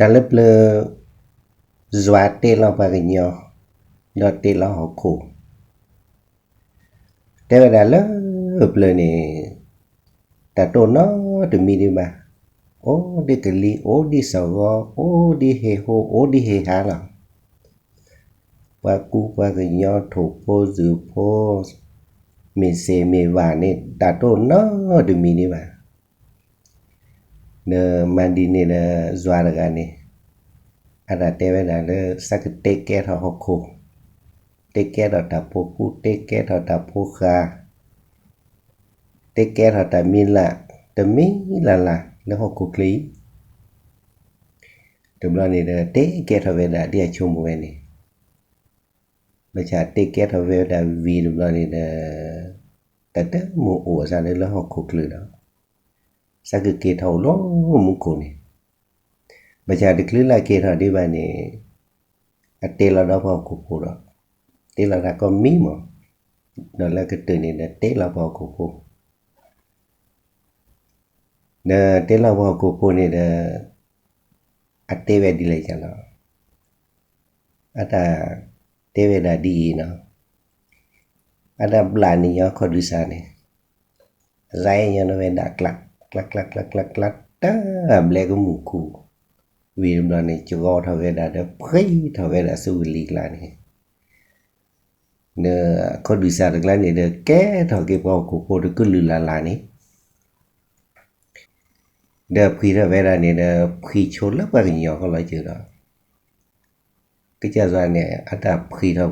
Tag lawv plawg, Zuav teb loj pab kws nyob, nrog teb loj hauv khus. Teb vaj dam lawv plawg ne, tag tuaj noj tus me dib npab, ua dib kawg li, ua dib xav gov, ua dib he hu, ua dib he hav los. Pab kub pab kws nyob, thum phub zwm phub, me xes me vas ne, tag tuaj noj tus me dib npab. Nws mas di ne, Zuav rov qab ne, a tas teb vaj dam lawv xav kws teb keb rho hauv khus, teb keb rho tas phub kub, teb keb rho tas phub hav, teb keb rho tas me lam, tas me lam las lawv hauv khus kli. Tus nplob ne teb keb rho vaj dam dib tshua mus vaj ne, mas cas teb keb rho vaj dam vim tus nplob ne tas teb mus ua xav lawv hauv khus kli los, xav kws ke thaum lub mus khus ne, mas cas tus kwv laj ke rho dib npab ne, a teb los dob pab hauv khus pub los, teb los tas koj mib mos, los lawv kws twm ne teb los pab hauv khus pub. Nws teb los pab hauv khus pub ne, a teb vaj dam li cas los, a tas teb vaj dam dib no, a tas nplam ne nyob kho dws xav ne, zaib nyob no vaj dam dlab dlab dlab dlab dlab tag nplej kub mus khus, vim nplob ne cov rho vaj dam, pheej rho vaj dam xub li dlab ne, nws kho dws xav rov dlab ne, keb rho ke pab hauv khus pub rau kwv lwm las las ne. Ntawd phim rho vaj dam ne, phim tshua lawv pab kws nyob koj los cawm los, koj caj Zuav ne a tas phim rho,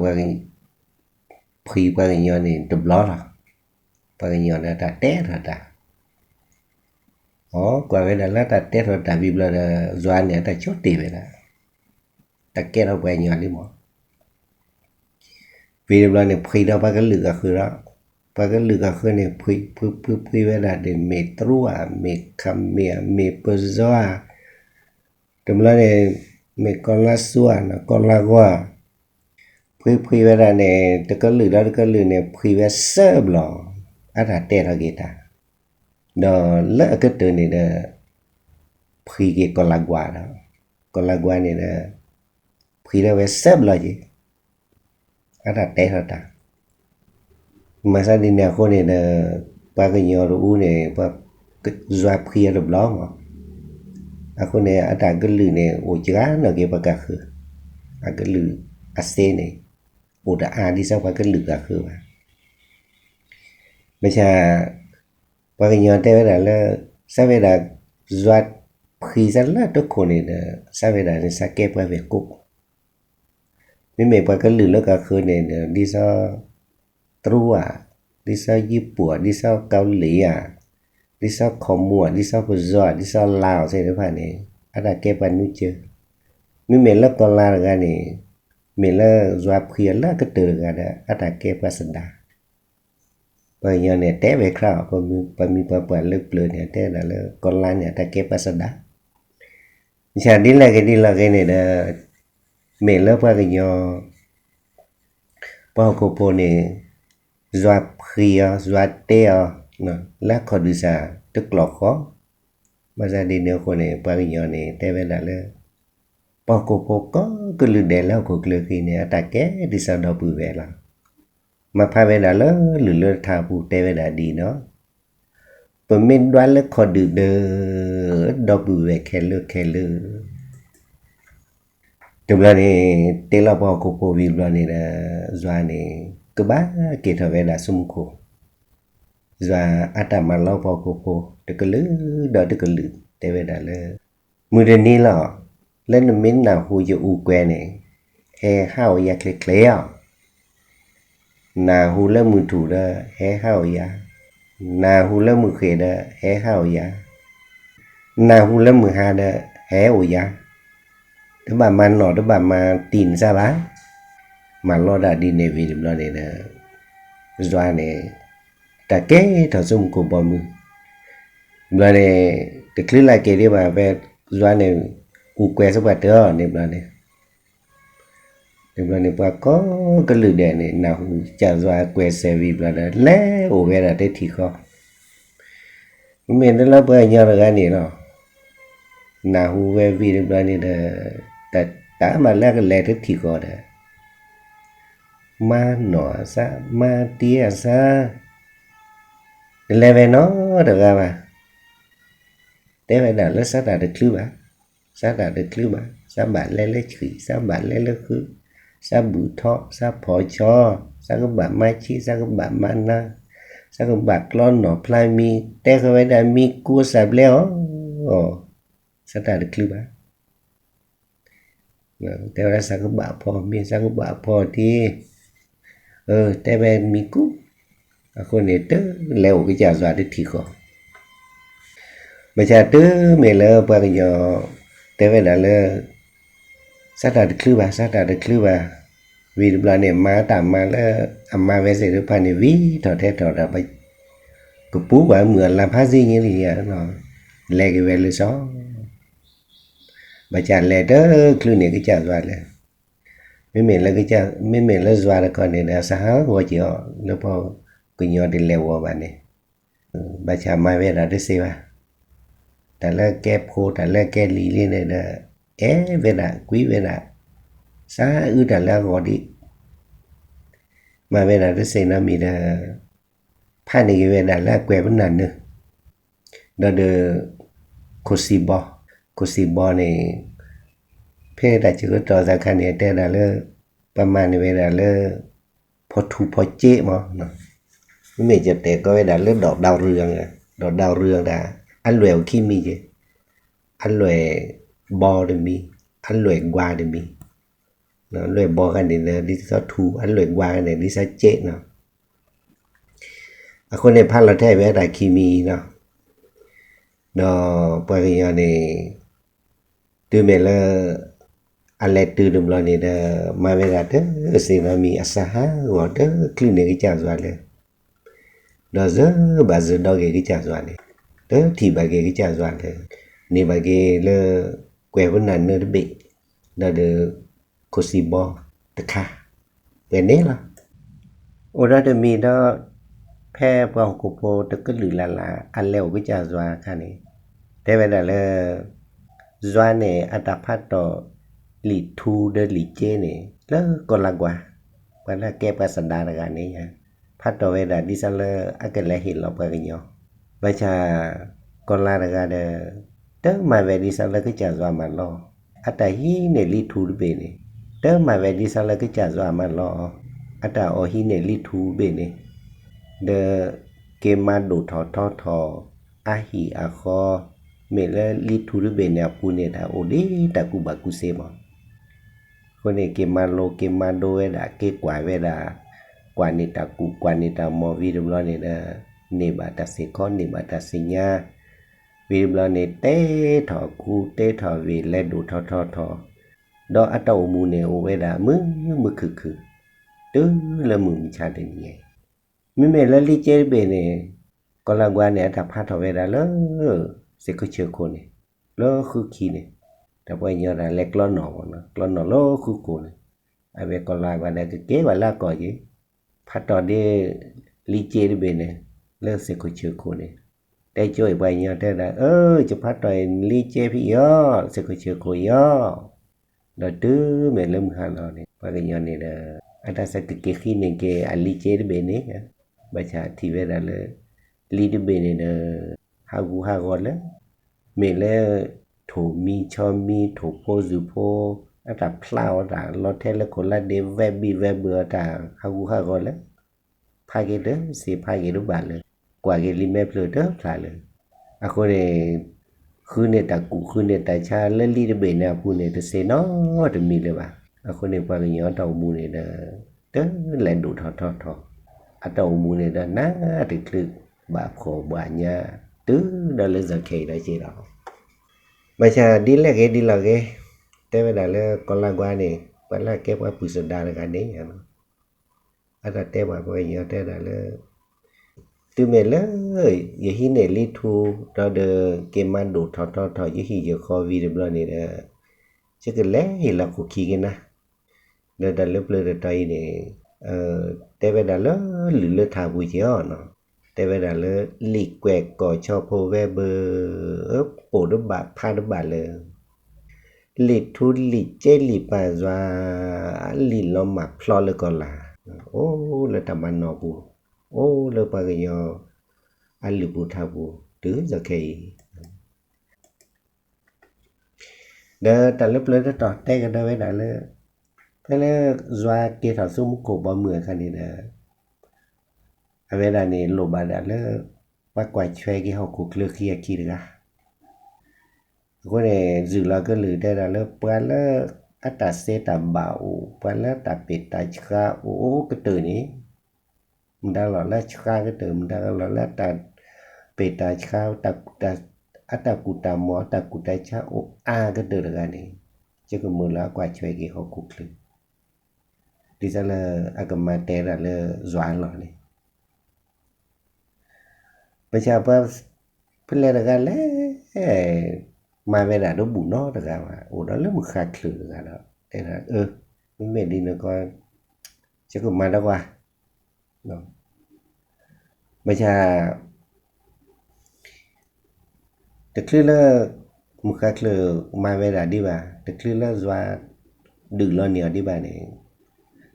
phim pab kws nyob ne tus nplob los, pab kws nyob ne tas teb rho tas, o, kuv vaj dam lawv tas teb rho tas vim nplob, Zuav ne a tas tsuab tes vaj dam, tas keb rho pab kws nyob li mos. Vim nplob ne phim rho pab kwv lwm kws qhwv los, pab kwv lwm kws qhwv ne phim phim phim vaj dam ne, me truam, me kham mia, me pawg zob, tus nplob ne, me koj lab xuab no, koj lab quaj, phim phim vaj dam ne, tus kwv lwm los tus kwv lwm ne phim vaj xab nplob, a tas teb rho ke tas, nrog lawv kwv twm ne phim ke koj lab quaj los, koj lab quaj ne phim rho vaj xab nplob ces a tas teb rho tas. Mas xav li ne, a qhov ne, pab kws nyob rau ub ne, Zuav phim rau nplob mos, a qhov ne a tas kwv lwm ne ua cas no ke pab kws qhwv, a kwv lwm a xeb ne, ua tas a dib xab pab kwv lwm kws qhwv mas, mas cas pab kws nyob teb vaj dam lawv xav vaj dam, Zuav phim xab lawv rau khus ne, xav vaj dam ne xav keb pab vaj qub. Mib me pab kwv lwm lawv kws qhwv ne, dib xab truam, dib xab Yij Puam, dib xab Kaus Lim, dib xab Khos Muas, dib xab pawg zob, dib xab Laus xwb lawv phaj ne, a tas keb pab nub cawg. Mib me lawv koj lab rov qab ne, me lawv Zuav phim lawv kwv twm rov qab, a tas keb pab xab dav. Pab nyob ne teb vaj khab, pab mib pab pab lawv plawg ne teb dam lawv koj lab ne a tas keb pab xab dav. Cas dib laj ke dib laj ke ne, me lawv pab kws nyob pab hauv khus pub ne, Zuav phim os, Zuav teb os, lawv kho dws xav twb klos qhov. Mas xav li ne, a qhov ne pab kws nyob ne teb vaj dam lawv pab hauv khus pub, koj kwv lwm dev lawv hauv khus kli ne a tas keb dib xab dob pw vaj los. Mas phaj vaj dam lawv lwm lawv tham pub teb vaj dam dib no, puas mej dua lawv kho dws dawb dob pw vaj khe lwj khe lwj. Tus nplob ne teb loj pab hauv khus pub vim nplob ne, Zuav ne kws pab ke rho vaj dam xub mus khus. Zuav a tas mas loj pab hauv khus pub, tus kwv lwm dob tus kwv lwm teb vaj dam lawv, mws dab ni los, lawv nws meb nas hu yog u kuev ne, he hab ua yas khev khev os. Nas hu lawv mws thum dawb he hab ua yas, nas hu lawv mws qhe dawb he hab ua yas, nas hu lawv mws hav dawb he ua yas. Twb pab mas nom twb pab mas tim xab vas, mas loj dam dib ne vim nplob ne, Zuav ne tas keb rho xub mus khus pub mws. Nplob ne, tus kwv laj ke dib mas, Zuav ne u kuev xub pab tawg ne nplob ne. Nplob ne pab koj kwv lwm dev ne nas hu cas Zuav kuev xav vim nplob dawb lawv ua vaj dam teb thim kho. Mej dawb lawv pab nyob rov qab ne los, nas hu ve vij li nplas ni tas, tas mas lawv lais twb thim kos tas, mab nom xab mab tiab xab, lais ve no rov qab mas, teb ve dam lawv xab tas rau tlwb mas, xab tas rau tlwb mas, xab npam leb lawv chim, xab npam leb lawv qwb, xab npam thob, xab phov chob, xab kab npam mab chib, xab kab npam mab nab, xab kab npam klob nom plab mi, teb qhov ve dam mi kua xab leb os, xab tas rau tlwb mas, teb ve dam xab kab npam phom mi, xab kab npam phom tib, teb ve mi kub, a kuj nim twb lais ua kab cam zuas twb thim kos. Mas cas twb me lawv pab kws nyob, teb ve dam lawv xab tas rau tlwb mas, xab tas rau tlwb mas, vij li nplas ni mas tas mas lawv a mas ve xes lub phaj ni vij thom teb thom tas, kws pub vas mus las phab zib nyiab li no, lais kws ve lawv xov, mas cas lais rau tlwb nim kab cam zuas lawm. Mej mej lawv zuas rau koj nim xav hab ua ces lawv pab kws nyob tes lais ua mas ne, mas cas mas ve dam twb xes mas, tas lawv kab pho tas lawv kab li li ne, ev ve dam kuib ve dam, xab wb tas lawv qos di, mas ve dam twb xes no mis tas, phaj ni kws ve dam lawv kuas pab nam nwg, dog dws, khuv xim npo, khuv xim npo ne, pheej tas ces kuv tos tas khas nim teb dam lawv, pab mas nim ve dam lawv, phov thu phov ceb mog no, mej mej cov tes koj ve dam lawv dom dau rwg, dom dau rwg tas, ab luam khib mi ces, ab luam npo rau mi, ab luam nkuas rau mi, luam npo khas nim li xob thu, ab luam nkuas khas nim li xob ceb no. A kuj nim phaj los thaj ve tas khib mi no, no, pab kws nyob ne, twb me lawv a lais twg nws nplas ni tas mas ve dam twb xes no mis a xav hab ua twb tlwb nim kab cam zuas lawm, dog zwb npam zwb dog kev kab cam zuas ne, twb thim npam kev kab cam zuas lawm, nim npam kev lawv kuas pab nam nwg twb pem, dog dws, khuv xim npo, tas khas, peb neb los ua dog dws mis dog, phaj pab hauv kuv pab tau kab lwm las las a lais ua kab cam zuas khas nim, teb ve dam lawv, zuas nim a tas phaj tom lim thu dawb lim ceb nim lawv koj laj nkuas, pab laj kab pab xav dav tas khas nim, phaj tom ve dam li xob lawv a kas lais hem los pab kws nyob, mas cas koj laj tas khas tas, twb mas ve li xob lawv kab cam zuas mas los, a tas hib nim li thu twb pem nim, twb mas ve li xob lawv kab cam zuas mas los, a tas o hib nim li thu pem nim, dawm, kev mas dum thov thov thov, ab him a qho, mej lawv li thu twb pem nim a pub nim tas ua dib tas kuv npam kuv xes mog. Kuj nim kev mas los kev mas do ve dam kev kuam ve dam, kuam nim tas kuv kuam nim tas mog vij li nplas ni tas, nim npam tas xes khob nim npam tas xes nyab, vij li nplas ni teb thov kuv teb thov vim lawv dum thov thov thov, dog ab tau ua mus nim ua ve dam mub mub khwm khwm, twb lawv mus mus chaw tas nim, mej mej lawv li ceb twb pem nim, koj laj nkuas nim a tas phaj thom ve dam lawv, xes khaub chaw khuv nim, lawv qwb khib nim, tas pab nyob tas lawv klob nom, klob nom lawv qwb khuv nim, a ve koj laj nkuas tas kws kev vas laj kom ces, phaj tom dej, li ceb twb pem nim, lawv xes khaub chaw khuv nim, teb cuab pab nyob tas, cov phaj tom li ceb phij yog xes khaub chaw khuv yog, dog twb me lawv mus has los nim pab kws nyob nim tas, a tas xav kws kev qhib nim kev a li ceb twb pem nim, mas cas thim ve dam lawv, li twb pem nim tas, hab kuv hab qho lawm, mej lawv, thum mi tsho mi thum phob zwm phob, a tas plaj a tas los theb lawv khaum laj dej vaj npij vaj npws tas hab kuv hab qho lawm, phaj kev dawb xes phaj kev dub npam lawm, kuam kev li mej plawg dawb plhav lawm, a kuj nim, qwb nim tas kuv qwb nim tas chaw lawv li twb pem nim a pub nim tas xes no, tas mis lawm vas, a kuj nim pab kws nyob tau mus nim tas, twb lawv dum thov thov thov, a tau ua mus nim tas nab tas tlwm, npam qhov npam nyab twb dog lawv zam khev dog ces los, mas cas dib laj kev dib los kev, teb ve dam lawv koj laj nkuas nim pab laj kab pab pw xav dav tas khas nim, a tas teb vas pab kws nyob tas lawv, twb me lawv, yog hib nim li thu, dog dws kev mas dum thov thov thov yog him yog qho vij li nplas nim tas, tsis kws lawv him los qhuv khib kev na, dog tas lawv plawg tas tau ib nim, teb ve dam lawv lwm lawv tham pub ces os no, Tes ve dam lawv lim kuem kom cho phau ve bw, pum dub bam phab dub bam lawm, lim thu lim ceb lim pas zuav, lim los mam plho lawm ko las. Ub, lawv tas mas no puv, ub, lawv pas yog a lwm puv thav puv twb zog khe. Ntawd tas lawv plawv tab tom teb ko ntawd ve dam lawv, peb lawv zuav kiag thaum xub muab kaum pov mwm kha ni ntawd, ve dam ni lus mas dam lawv pab kuam chue kiag hauv kuv klwv qhia khi rov qab. Kuv ne zwm los koj lwm tes dam lawv puav lawv ab tas xeb tas npam u, puav lawv tas pem tas tshab u, koj twm ni, mus nrad los lawv tshab koj twm, mus nrad los lawv tas pem tas tshab, ab tas kuv tas mos, ab tas kuv tas tshab u, a koj twm rov qab ni, ces koj mus lawv kuam chue kiag hauv kuv klwv. Tis xav lawv a kas mas tes dam lawv zuav los ni. Pab tshab pab, peb le rov qab le, mas ve dam dub bum no rov qab mas ua dab lawv mus qha klwm rov qab no. Tes dam, me me di no ko, ces koj mas dab qua. Pab tshab, tes hlwb lawv mus qha klwm mas ve dam dib vas, tes hlwb lawv zuav dwm los niam dib vas ne,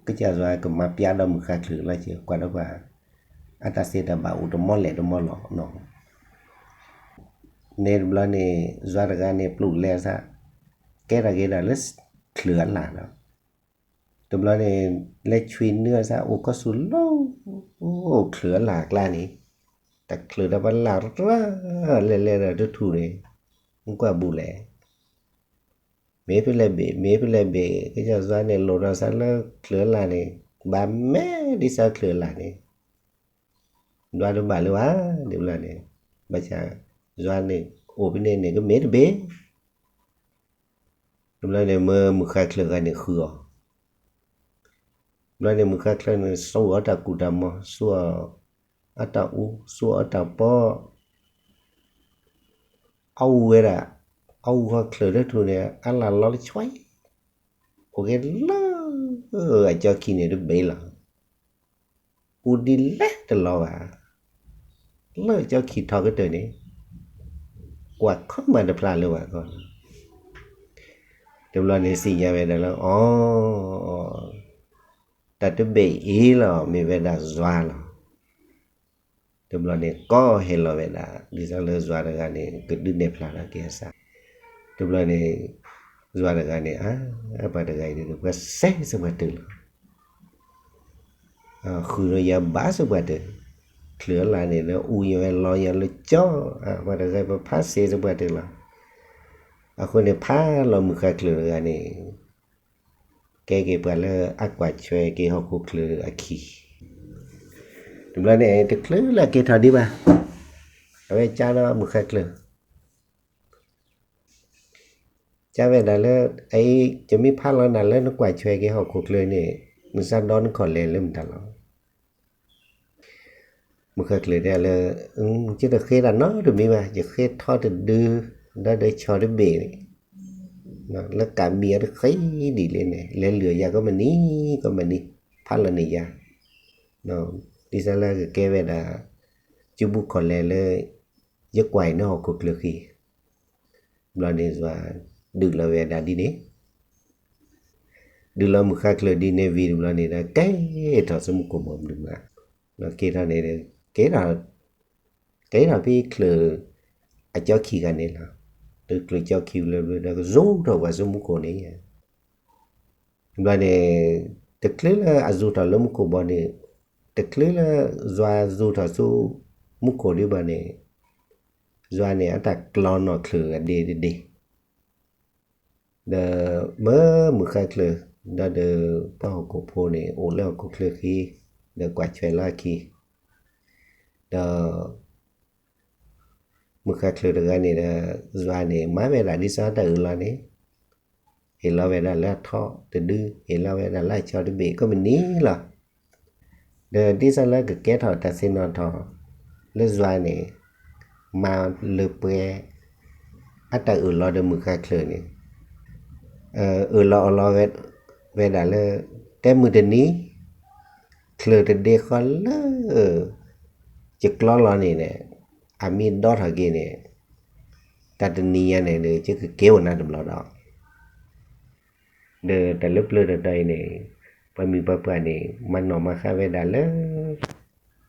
koj cas zuav kas mas piab dab mus qha klwm los ces kuam dab qua, ab tas xeb tas npam u rau mob lem rau mob los no. Ne tus nplog ne, zuav rov qab ne plum le xav, kev rau kev dam lawv klwv lam no. Tus nplog ne, le tshuij nwj xav ua koj xu lauj, klwv lam dlaj ni, tas klwv dab pab lam raj le le rau tub thu ne, kuaj bum le. Me peb le bem, me peb le bem, koj cov zuav ne los rau xav lawv klwv lam ne, npam me dib xav klwv lam ne, ntuav dub npam le vas, tus nplog ne, npam cas zuav ne, ua peb ne ne koj me tub pem. Tus nplog ne, mus qha klwm qha ne qhwv os. Nplog ne mus qha klwm ne, xua ob tas kuv tas mos, xua ob tas ub, xua ob tas pob, au dam, au qhov klwm dab thu ne, ab lam los le tshuaib, ua kev lawj, cov khi ne dub pem los, u di le tas los vas, lawj cov khi tho koj tawm ne, kuam khob mas tas plha le vas ko. Tus nplog ne xim nyas ve dam lawv, o, tas dub pem ib los me ve dam zuav los. Tus nplog ne, koj he los ve dam, tis xav lawv zuav rov qab ne, kws dwb ne plha los kev xav. Tus nplog ne, zuav rov qab ne, pab rov qab ne, pab xeb xwb pab twg los, qhwv rau yav npam xwb pab twg, klwv lam ne lawv u yog los yog lawv cob, pab rov qab pab phab xeb xwb pab twg los. Qhov ne phab los mus qha klwm rov qab ne, kev kev pab lawv ab kuam chue kev hauv kuv klwv a khi. Tus nplog ne, tes hlwb lawv kev tho dib vas, a ve cab no mus qha klwm. Cab ve dam lawv, cov me phab los dam lawv nws kuam chue kev hauv kuv klwv ne, nws xav dob nws khom le lawv mus tas los. Mus qha klwm tias lawv, cia rau qheb dam no rau me mas, ces qheb thob tas dwb, dab dawb cho dub pem, lawv kam me dub qheb dim le ne, lawv lwm yam koj mam nim, koj mam nim, phab los nim yam. Tis xav lawv kev ve dam, cub pub khom le lawv, yawg kuam nws hauv kuv klwv khi. Nplog ne zuav dwm los ve dam dib ne, dwm los mus qha klwm dib ne vim nplog ne kev tho xub mus kaum pov mwm mas, kev tho ne, kev tho peb klwm a cob khi ka ne los, tus klwm cob khi lawv zub rau vas xub mus kaum ne. Nplog ne, tes hlwb lawv a zug thaum lawv mus kaum pov ne, tes hlwb lawv zuav zug thaum xub mus kaum dib pov ne, zuav ne ab tas klo no klwm de de de. Ntawd mab mus qha klwm, ntawd pab hauv kuv phu ne ua lawv hauv kuv klwv khi, ntawd kuam chue lawv khi. Ntawd mus qha klwm rov qab ne, zuav ne mab ve dam dib xav tas wm los ne, es los ve dam lawv thob tas dwb, es los ve dam lawv cho dub pem koj mam nim los. Ntawd tis xav lawv kev kev tho tas xwb no tho, lawv zuav ne mas lawv pab ab tas wm los ntawd mus qha klwm ne, wm los los ve dam lawv teb mus tas nim, klwm tas de qhov lawm, cov klob los ne, a mi dob thov ke ne, tas tus ni ya ne, ces kws kev ua na tus nplog do. Ntawm tas lub plawv da da ne, pab mi pab pam ne, mas nom mas qha ve dam lawm,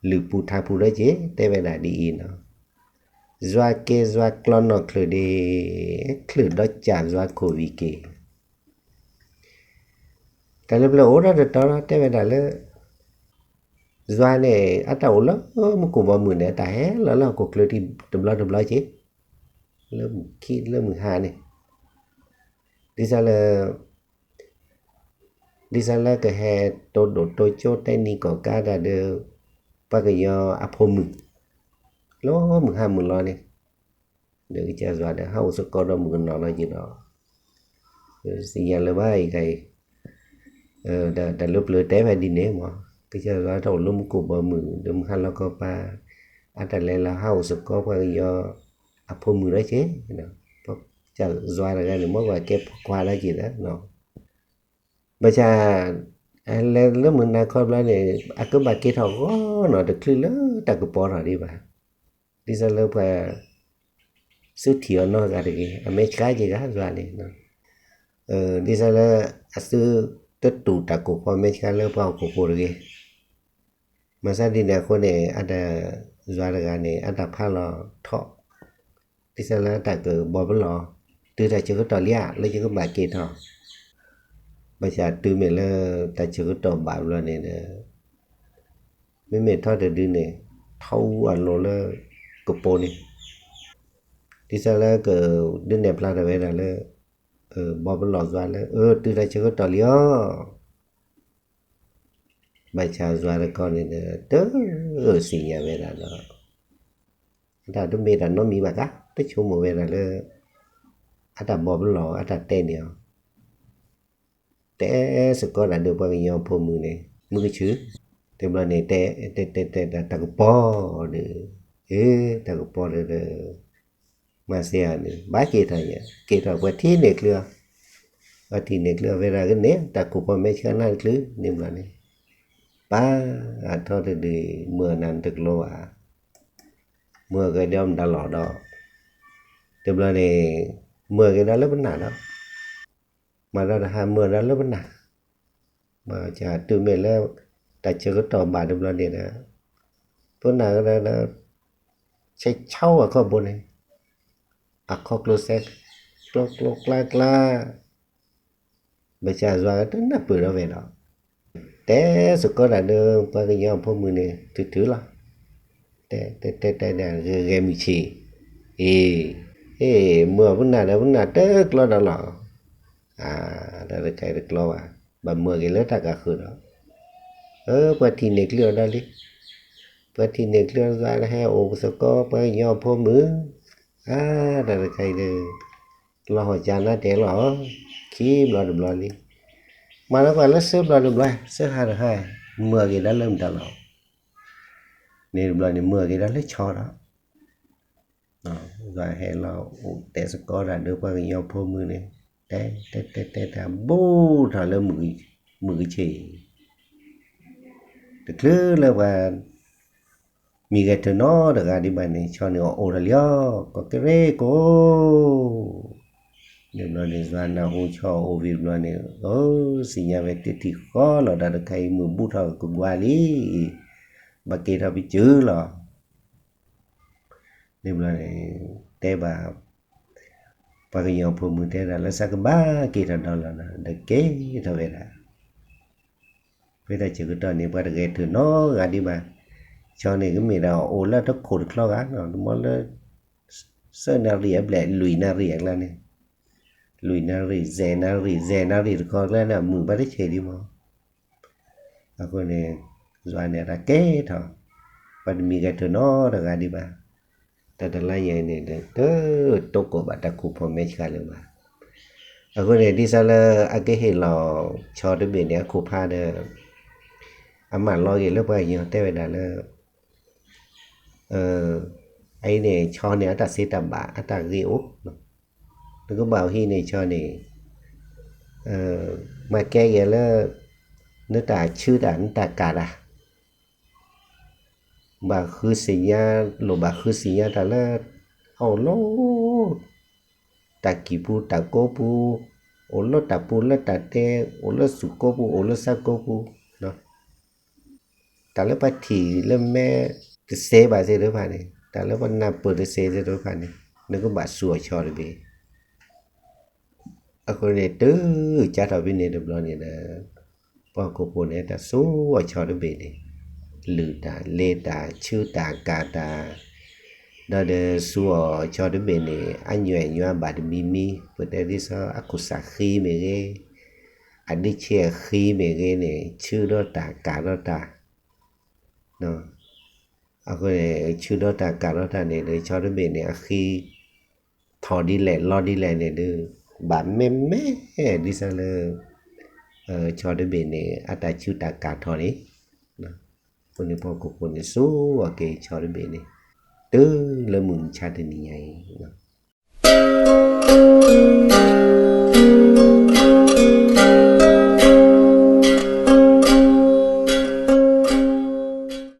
lwm pum thaj pum dab tsi teb ve dam di i no, zuag ke zuag klo no klwm di, klwm dob cam zuag COVID ke. Tas lub plawv ua dab da da teb ve dam lawm, zuag ne, ab tas ua lawm muab kuv npau mwm ne, tas he los lawm kuv klwm di tus nplog tus nplog ces, lawm mus khib lawm mus ha ne, di xa lawm, di xa lawm kws he tau dam tau coj tej ni kom kab tas di, pab kws yog a phau mwm, lawm mus ha mus los ne, ntawm kws ca zuag tas hab ua xwb koj rau mus kws no no ces no, xi ya lawm pab i ka, tas lub plawv teb ve di ne mog, kws ca zuag rau lub muab kuv npau mwm di mus ha los koj pab, ab tas le los hab ua xwb koj pab kws yog a phau mwm dab tsi, ca zuag tas nws muab kuv kev pom kuag dab tsi na no. Npaj cas le lub mus na kho nplog ne, a kub npam kev thom no tus klwb lawm tas kuv pom rov di mas, di xa lawm pab xub thim no ka ke a me tshab ces ka zuag ne, di xa lawm a xub tub tus tas kuv pom me tshab lawm pab kuv pum rau ke. Mas xab di na qhuav ne, ab tas zuag tas ka ne ab tas phaj los thom, di xa lawm tas kws npau pab los, twb tas tsis kub tom liab lawm ces kub npam kev thom. Npaj cas twb me lawm tas tsis kub tom npam los ne, me me thoj tas dwb ne, thauj a los lawm kuv pum ne, di xa lawm kws dwb ne plag tas ve tas lawm, npau pab los zuag lawm twb tas tsis kub tom liab os. Npaj cas zuag tas ko ne, twb xi ya ve tas no, ab tas tub me tas no mi mas kab tub tshuav mus ve tas lawm, ab tas npau pab los ab tas tej ni os, tej xwb koj tas di pab kws yog phau mwm ne, muab kws tshwm, tej nplog ne, tej tej tej tas kuv pom di, tas kuv pom di, mas xia nws npam kev thom, kev thom puag thib ne klwb, puag thib ne klwb ve tas kws ne tas kuv pom me tshab na klwb ne nplog ne, pab thoj tas di muag na tas lauj, muag kws dob nrad los do, tej nplog ne, muag kws dob lub pab nam do, mas do tas ha muag dob lub pab nam, mas cas twb me lawm tas tsis kub tom npam tej nplog ne, pab nam tsheb tshauj a kho npau ne, a kho klub xeb, klo klo kla kla, npaj cas zuag twb naj pw rau ve los, tej xwb koj tas di pab kws yog phau mwm ne, thwv thwv los, tej tej tej ge ge mus tshis, e, e, muag pab nam tas pab nam twb klo tas los, a, tas kais tas klo as, npam muag kws lawm tas kav qhwv los, puag thib ne klwb ua dab li, puag thib ne klwb zuag he ua xwb koj pab kws yog phau mwm, a, tas kais los hauv cas na tes los khib nplog tas nplog li, mas lawv pab lawv xwb nplog tas nplog xwb ha tas ha, muag kws dob lub nrad los, ne nplog ne muag kws dob lub tsho los, zuag he los ua tej xwb koj tas di pab kws yog phau mwm ne, tej tej tej tej tas npub rho lawm mus kws tshis, tas klwb lawm pab mi kais thwv no tas ka di mas ne, tsho nws ua ua tas li os, koj keb reb ko, ne nplog ne zuag na hu tsho ua vim nplog ne, xi ya ve tej thim qhov los tas tas kais mus npub rho kuv npua li, npam kev rho peb cwv los, ne nplog ne, tej pab kws yog phau mwm tej tas lawv xav kws npam kev rho do los ntawm kev rho ve tas, peb tas tsis kws rho ne pab tas kais thwv no ka di mas, tsho ne kws me tas ua lawm rab khum tas klo ka no, muab lawm xawb na ri nplem lwm na ri la ne, lwm na ri ze na ri ze na ri tas klo la na mus pab teb chaws li mog. Kuj ne, zuag ne tas keb rho, pab tas mi kais thwv no tas ka di mas, tas tas laj yas ne, tub kaum npam tas kuv pom me tshab lawm mas, kuj ne di xa lawm a keb hem los tsho tub npe ne a khuv phaj tas, a mam los es lawb pab yog tej ve tas lawm, ne tsho ne ab tas xib tas npam ab tas qi ub, nws kuj npam hib ne tsho ne, mas kev es lawm, nws tas tshwj tas nws tas kam tas, npam hwv xim nyab, los npam hwv xim nyab tas lawm, ua loj tas kis pub tas kaub pub, ua loj tas pub lawm tas teb, ua loj xum kaub pub, ua loj xab kaub pub no. Tas lawm paj thim lawm me, tas xev npam xev rau pham ne, tas lawm paj naj pw tas xev xev rau pham ne, nws kuj npam xuas Chov Dab Npem. Ua ne twb cab rau peb ne rau Nplog ne, poj koob pus ne tas xuas Chov Dab Npem ne, lwm tas le tas tshwb tas kav tas, no de xuas Chov Dab Npem ne, ab nyuam nyuam npam tas mi mi pw tas tib xov ab khum xav qhib me qe, ab dib cheb qhib me qe ne, tshwb dob tas kav dob tas no. Tshwb dob tas kav dob tas ne, Chov Dab Npem ne qhib thov dib lem loj dib lem ne, npam me me tib xov lawm, Chov Dab Npem ne ab tas tshwb tas kav thov ne. Poj niam poj koob pus ne xuas ua ke Chov Dab Npem ne, twb lawv mus ntshai tas ni nyai no.